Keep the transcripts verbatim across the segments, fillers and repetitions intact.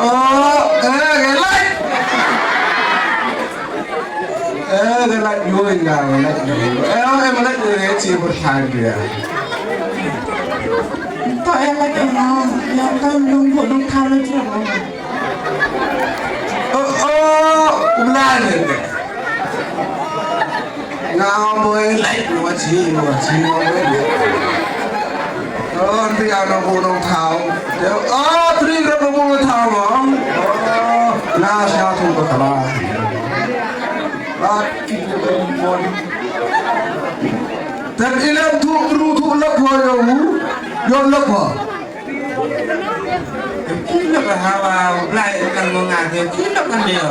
Oh, eh, gelai. Eh, gelai, yo, enggak, gelai. Eh, eh, gelai, eh, si bertanya dia. Tak, eh, gelai, eh, yang kan nunggu, nunggu, nunggu. Oh, oh, gelai. Nga ong mo e, lait mo, wa chi mo, wa chi mo e. Oh, nti ano ko nong thau. Oh, tri ro ko nong thau mo. Oh, na sha thu ko kala. Ba ki ko ko mo. Tan ilam thu ru thu lok ho yo. Yo lok ho. Ki lok ha wa Blai kan mo nga ke ki lok kan dei.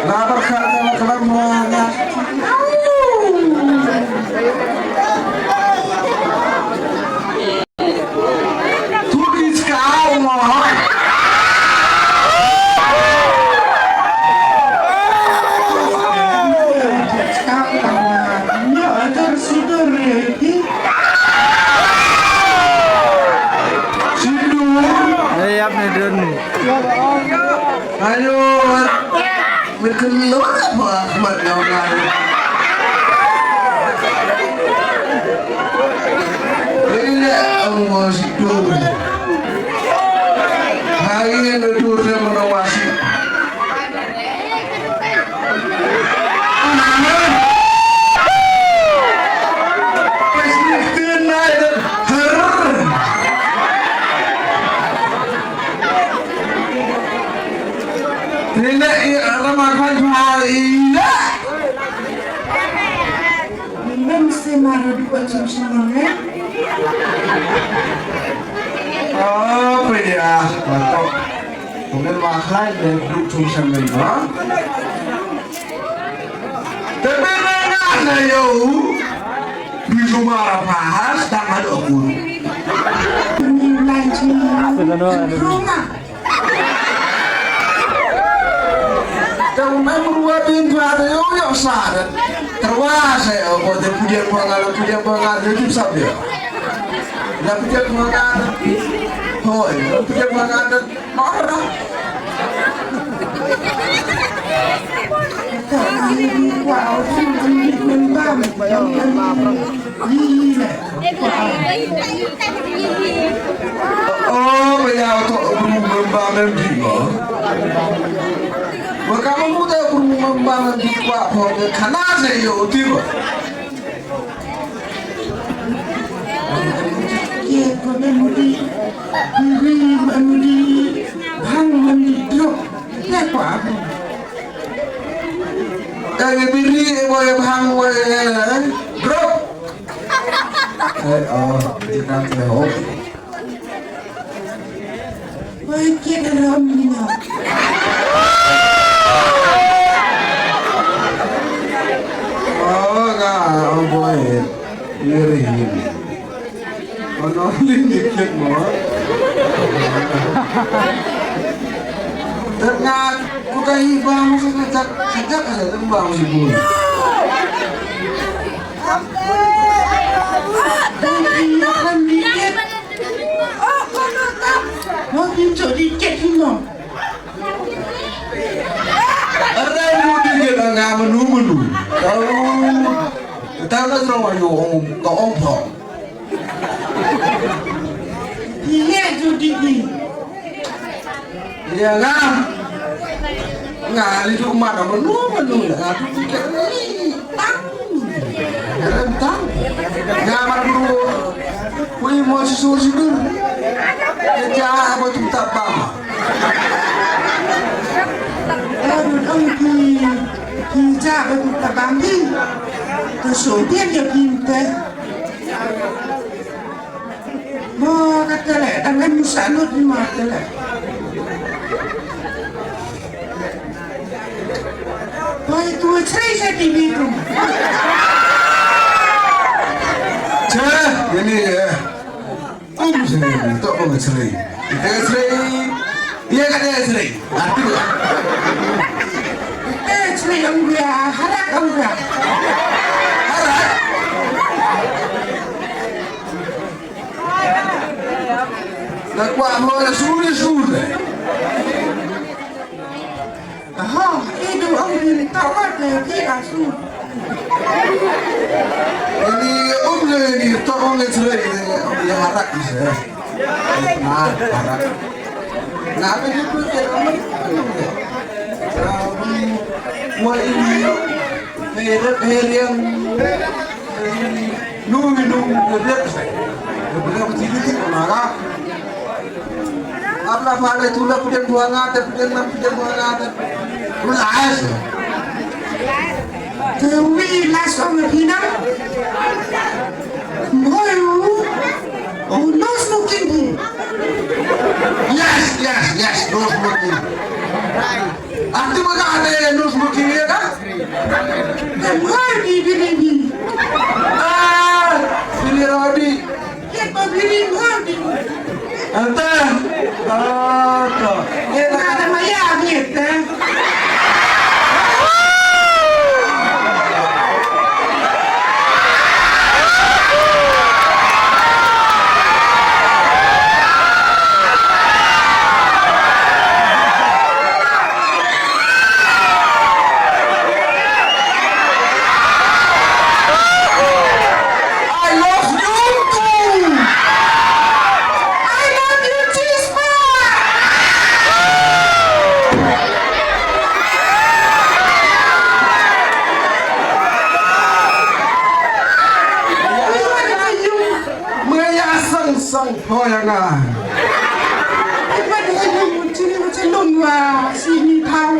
La barka da kalam mo nga. Tu di ska mo. Ïap ne dun. Ayo, mir kelo apa mat ngau ngau. Ini ang masih dun. Hari ini dun yang menawasi. Oh, pia. Mantap. Kemudian mahlai dan duk sung sung dan ba. Tapi nengah na yo. Di rumah apa has dan ada aku. Ini belanja. Rumah. Tang mem ruwa bin pa de yo yo sa de. Terwa se o ko de pudian pangal pudian pangal de tu sab de. La pudian pangal. Hoi, pudian pangal de. Mar. Oh, ba ïa to bru member mem di mo. Ba ka ma mu da bru member mem di kwa pho de kana se yo ti ba. Ye ko mem di, bri mem di, bhang mem di drop. Ye kwa. Ka ngi biri e mo e bhang mo e drop. Eh, oh, kita ke ho. Oi, kita ram ni na. Oh, ka, oh, boy. Ngeri ni. Ono lin dikit mo. Tengah ku ka hi bang sa ka jak ka jak ka jak bang si bun. Mo pinjok dikit mo. Ka jrong ayu ong ka ong pho. Iya jodi ni. Iya nga. Nga li tu ma ka menu menu nga tu tiket ni. Tang. Tang. Nga ma tu. Kui mo si sur si dur. Kita apa tu tak bang. Aduh, ang ki, ki ja ba tu tak bang ni. Tu so dia dia pintar. Mo kata le, dengan musa lut ni mo kata le. Boy, tu cerai saya T V tu. Cerai, ini ya. Kum sini, tak mau cerai. Kita cerai. Iya kan dia cerai. Arti dia. Eh, cerai ang dia, harap ang dia. Harap. Na kwah mo na suri suri. Aha, idu ang ni tawat na ki asu. Ini um ni ni tawang ni cerai ni ya harak ni saya. Nah, harak. Nah, apa dia tu dia? Wa ini. Heret heriang. Nung nung ngedet. Benar betul itu mara. Abla fale tula piden buanga te piden nam piden buanga te. Relax. Te wi las ong pina. Moyu. Oh, no smoking. Yes, yes, yes, no smoking. Ati maka ade no smoking ya ka? Te moyu di bini di. Ah, bini rodi. Anta. Anta. Anta. I love you too. I love you too, Spa. Maya sang sang hoya nga. Ai ba dei ni mun chini mun chalung wa sini thau.